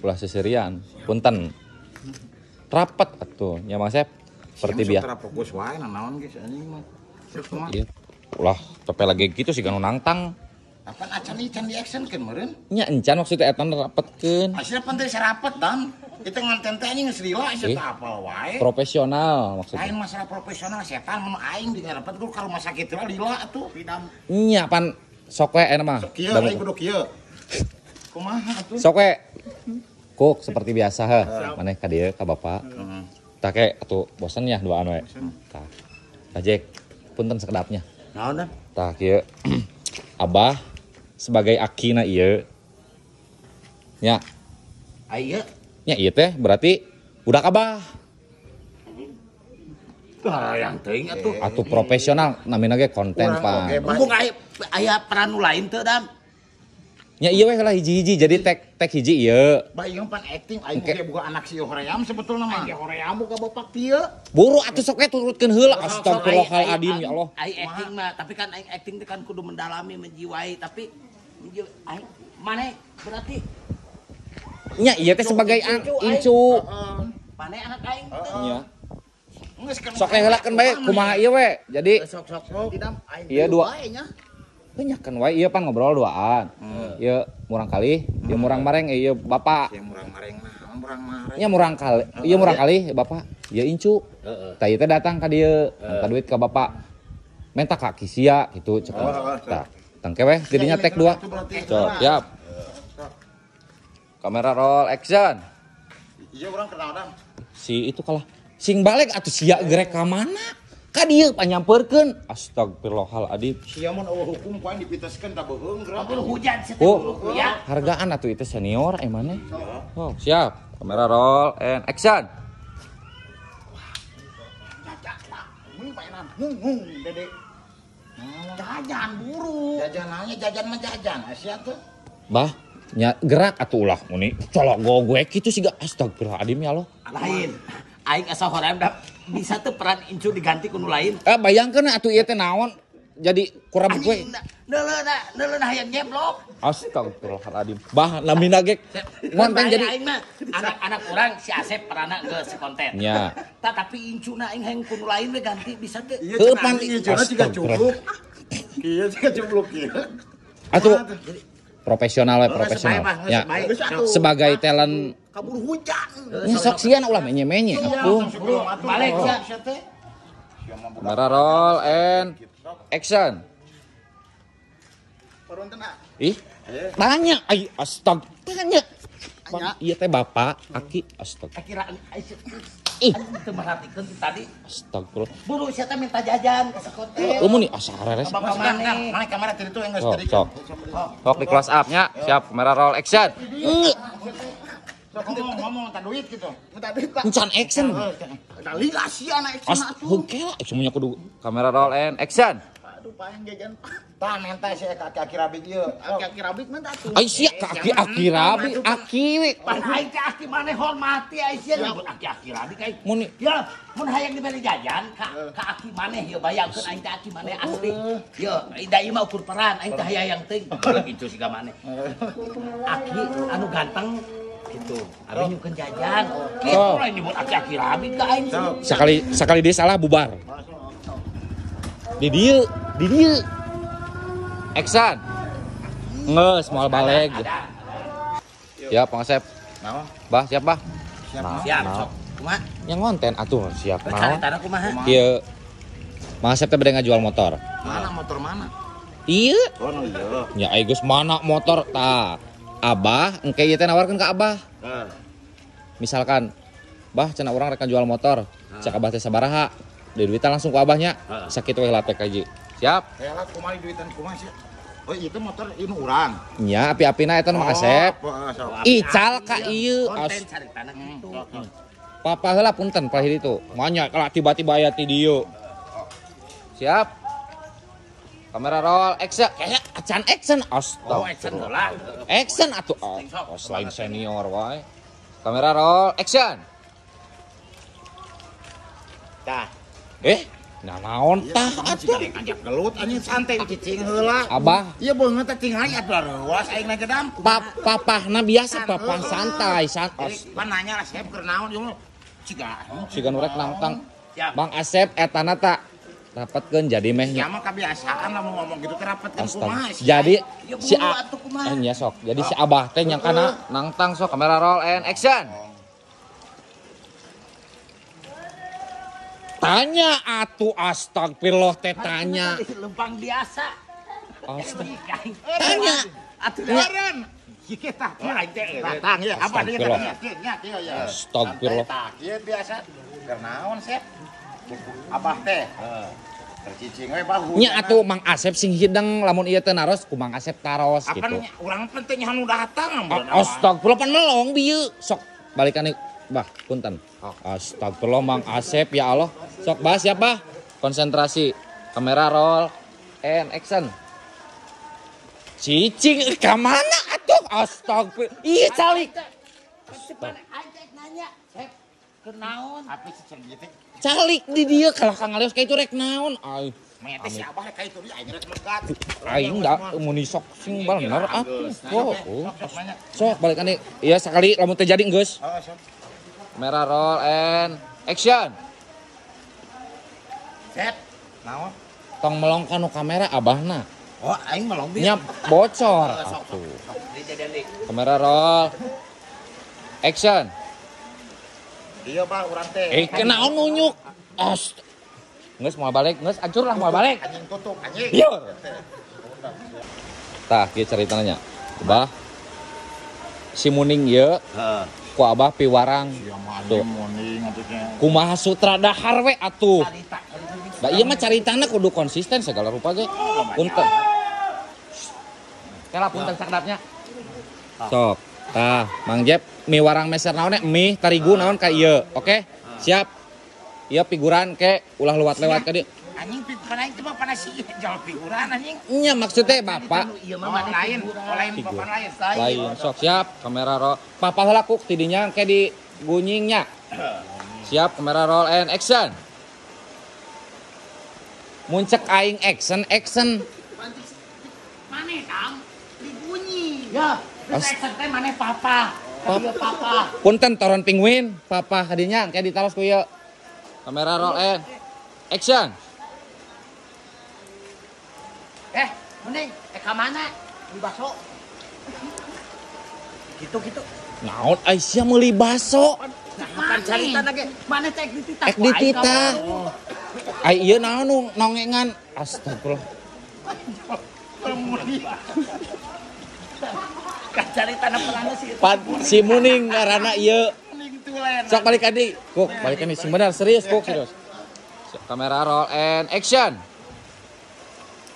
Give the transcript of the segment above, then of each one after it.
Ulah seserian, punten. Rapat atuh nya Mang Sep. Seperti biasa. Fokus wae naon geus anjing mah. Iya. Ulah tepe lagi gitu sih nu nangtang. Apaan acan ican di action kan meureun? Nya encan maksudnya eta rapetkeun. Asli pan teh sarapet dan. Kita nganten teh anjing geus lila sia teh apal wae. Profesional maksudnya. Lain masalah profesional setan mun aing di ngarepet kudu ka rumah sakit lah lila atuh. Nya pan sok we eta mah. Sok kieu aing kudu kieu. Kumaha atuh? Sok we. Kuk seperti biasa heuh. Maneh ka dieu ka bapak. Heeh. Tah ke atuh bosen ya duaan we. Tah. Tah Jack, punten sekedapnya. Naon dah? Tah kieu. Abah sebagai akina ieu. Nya. Ieu. Nya ieu teh berarti budak abah. Tah yang teuing atuh. Atuh profesional namina ge konten pan. Mumpung aya peran nu lain teu dam. Nya ieu weh lah hiji-hiji jadi tek hiji ieu. Bae ieu pan acting aing ge boga anak si hoream sebetulna mah. Aing hoream boga bapak ieu. Buru atuh sok we turutkeun heula astagfirullahaladzim ya Allah. Aing acting mah tapi kan aing acting teh kan kudu mendalami menjiwai tapi aing maneh berarti nya ieu teh sebagai incu. Maneh anak aing teh. Nya. Sok we heulakeun bae kumaha ieu we. Jadi sok sok ieu dua. Banyakan wae ieu pan ngobrol duaan. Ieu murang kali, ieu murang mareng, ieu bapak. Ieu murang mareng mah, murang mareng. Nya murang kali, ieu murang kali bapak, ieu incu. Tah ieu teh datang ka dieu, minta duit ka bapak. Minta ka kisia gitu cek. Tah, tangke weh jadinya tek 2. Sok, siap. Kamera roll action. Ieu urang kenal dam. Si itu kalah. Sing balik atuh sia gerek ka mana? Ka dieu panyampeurkeun. Astagfirullahaladzim. Sia mun eueuh hukum ku aing dipiteskeun ta beuheung geura. Hujan sia teh ya. Hargaan atuh itu senior maneh. Oh, siap. Kamera roll and action. Mung paenan. Mung Dede. Jajan buru. Jajan nanya jajan mah jajan sia tuh. Bah, nya gerak atuh ulah muni colok gue kitu siga astagfirullahaladzim ya Allah. Lain. Aing asa hoream da bisa tuh peran incu diganti ku nu lain. Bayangkeun atuh ieu teh naon jadi kurang gue. Neuleuna hayang nyeblok. Astagfirullahaladzim. Bah namina ge ngonten jadi aing mah anak-anak urang si Asep peranna geus konten. Nya. Tah tapi incuna aing hayang ku nu lain we ganti bisa teu. Heuh pan incuna jiga cupluk. Kieu jiga cupluk kieu. Atuh profesional we profesional. Ya. Sebagai talent kabur hujan. Nya sok sian ulah menye-menye atuh. Balik sia. Kamera roll and action. Ih, tanya, ay astag, tanya. Iya teh bapak, aki astag. Ih, teu merhatikeun tadi. Astagfirullah. Buru sia teh minta jajan ka sakote. Eueuh mun asa hareres. Bapak maneh. Maneh kamera tadi tuh geus tadi. Sok. Sok di close up nya. Siap, kamera roll action. Ngomong minta duit gitu. Minta duit Pak. Encan action. Da lila sia anak action atuh. Heuh lah semuanya kudu kamera roll and action. Aduh paling jajan. Tah menta sia ka aki-aki rabik ieu. Aki-aki rabik mah atuh. Ai sia ka aki-aki rabik, aki we. Pan aing teh aki maneh hormati ai sia nyebut aki-aki rabik aing. Mun ya, mun hayang dibere jajan ka aki maneh ieu bayangkeun aing teh aki maneh asli. Ye, da ieu mah ukur peran aing teh hayang teuing. Kitu siga maneh. Aki anu ganteng gitu. Abi nyukeun jajan. Kitu lain nyebut aki-aki rabik ka aing. Sakali sakali dia salah bubar. Di dieu, di dieu. Action. Ngeus moal baleg. Ya, Pak Asep. Naon? Bah, siap, Bah? Siap. Siap, sok. Kumaha? Yang konten atuh siap naon? Caritana kumaha? Ieu. Mang Asep teh bade ngajual motor. Mana motor mana? Ieu. Oh, no ieu. Nya ai geus mana motor tah. Abah engke ieu teh nawarkeun ka Abah. Heeh. Misalkan, Bah cenah urang rek jual motor. Cek Abah teh sabaraha? Di duitan langsung ku Abahnya. Sakitu we latek hiji. Siap? Helah kumaha duitan kumaha sih? Oh, itu motor ieu nu urang. Nya api-apina eta nu Mang Asep. Ical ka ieu. Konten caritana kitu. Papa heula punten palih ditu. Manya kalau tiba-tiba aya ti dieu. Siap? Kamera roll action. Kayak acan action. Astagfirullah. Oh, action heula. Action atuh. Oh, selain senior wae. Kamera roll action. Tah. Nah naon tah atuh. Ngajak gelut anjing santai cicing heula. Abah. Ieu beungeut teh tingali atuh reuas aing na gedam. Papahna biasa papah santai santai. Pan nanya lah Sep keur naon ieu mah. Ciga. Ciga nu rek nangtang. Mang Asep etana tak rapatkeun jadi meh nya. Ya mah kebiasaan lamun ngomong gitu teh rapatkeun kumaha. Jadi si nya sok. Jadi si Abah teh nyangkana nangtang sok kamera roll and action. Tanya atuh astagfirullah teh tanya. Lempang biasa. Astagfirullah. Tanya atuh eureun. Kieu tah aing teh datang ya apa dia teh nya ya. Astagfirullah. Tah kieu biasa. Keur naon Sep? Abah teh. Tercicing we bah hujan. Nya atuh Mang Asep sing hideng lamun ieu teh naros ku Mang Asep taros gitu. Apan urang penting anu datang. Astagfirullah pan melong bieu. Sok balikan bah punten. Astagfirullah Mang Asep ya Allah. Sok bah siap bah. Konsentrasi. Kamera roll and action. Cicing ka mana atuh? Astagfirullah. Ih calik. Nanya, Sep, keur naon? Apa cicing ieu teh? Calik di dia kalah kang ngalios ka itu rek naon. Ai. Mah teh si Abah rek ka itu aing rek megat. Aing da mun sok sing bener atuh. Sok balikan deui. Iya sakali lamun teu jadi geus. Kamera roll and action. Set. Naon? Tong melong kanu kamera abahna. Oh, aing melong nya bocor atuh. Kamera roll action. Iya Pak, urang teh. Kenaon nunjuk. Ast. Geus moal balik, geus hancur lah moal balik. Anjing tutup anjing. Biur. Tah, kieu caritana nya. Abah. Si Muning ieu. Heeh. Ku Abah piwarang. Tuh. Kumaha sutra dahar we atuh. Da ieu mah caritana kudu konsisten segala rupa ge. Punten. Kela punten sakdapnya. Sok. Tah, Mang Jep miwarang meser naon mie tarigu naon ka ieu. Oke? Siap. Ieu figuran ke ulah lewat-lewat ka dieu. Anjing figuran aing teh mah panas ieu jauh figuran anjing. Nya maksudnya bapak. Ieu mah lain, lain bapak lain. Lain. Sok siap, kamera roll. Papa heula kuk tidinya ke di gunyingnya. Siap, kamera roll and action. Muncek aing action action. Maneh Kang digunyi. Ya. Action teh maneh papa. Papa. Punten toron penguin, papa kadinya kayak ditaros ku ieu. Kamera roll and action. Mending ka mana? Beli baso. Gitu-gitu. Naon ai sia meuli baso? Nah, pan carita ge maneh teh ek dititah. Ek dititah. Ai ieu naon nu nongengan? Astagfirullah. Si Muning ngaranna ieu. Sok balik ka dieu. Kuk, balik ka dieu. Sing bener serius kuk, serius. Kamera roll and action.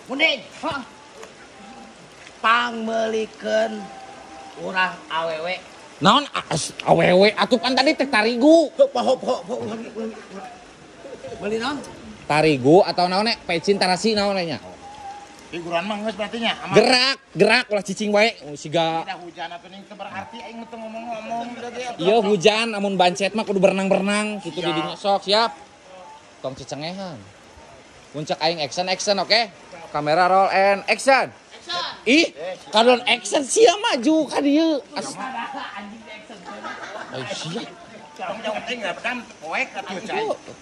Muning, pangmeulikeun urang awewe. Naon awewe atuh pan tadi teh tarigu. Poho ulangi. Meuli naon? Tarigu atau naon nek pecin tarasi naon nya? Figuran mah geus berarti nya. Gerak, gerak ulah cicing wae siga. Tidak hujan atuh ning teu berarti aing teu ngomong-ngomong ge atuh. Ieu hujan amun bancet mah kudu berenang-berenang kitu di dinya sok siap. Tong cecengehan. Puncak aing action action oke. Okay? Kamera roll and action. Action. Ih, kadon action sia maju ka dieu. Ai sia.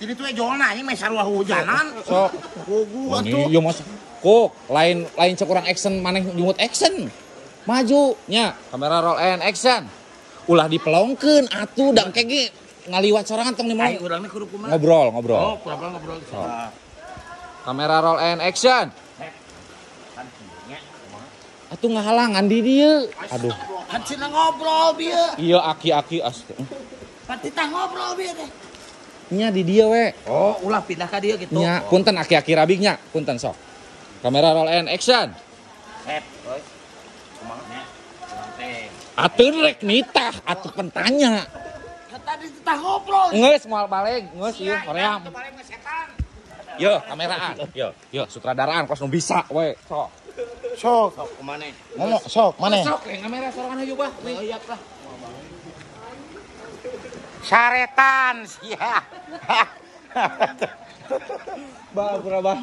Jadi tuh jolna anjing meh sarua hujanan. Sok puguh atuh. Ieu mah kok lain lain cek urang action maneh jumut action. Maju nya, kamera roll and action. Ulah dipelongkeun atuh dang kege ngaliwat sorangan tong dimulai. Ai urang kudu kumaha? Ngobrol, ngobrol. Oh, ngobrol ngobrol. Kamera roll and action. Atuh ngahalangan di dieu. Aduh. Kan cenah ngobrol bieu. Iya aki-aki asuh. Patitah ngobrol bieu teh. Nya di dieu we. Oh, ulah pindah ka dieu gitu. Nya, punten aki-aki rabik nya, punten sok. Kamera roll and action. Sep, euy. Kumaha nya? Urang teh. Atuh rek nitah, atuh pentanya. Tadi titah ngobrol. Geus moal balik, geus ieu hoream. Yo, kameraan. Yo, yo sutradaraan kos nu bisa we. Sok. Sok, sok kumaha? Ngomong sok maneh. Sok kamera sorangan hayu bah. Oh, iya lah. Saretan sia. Bah, berapa?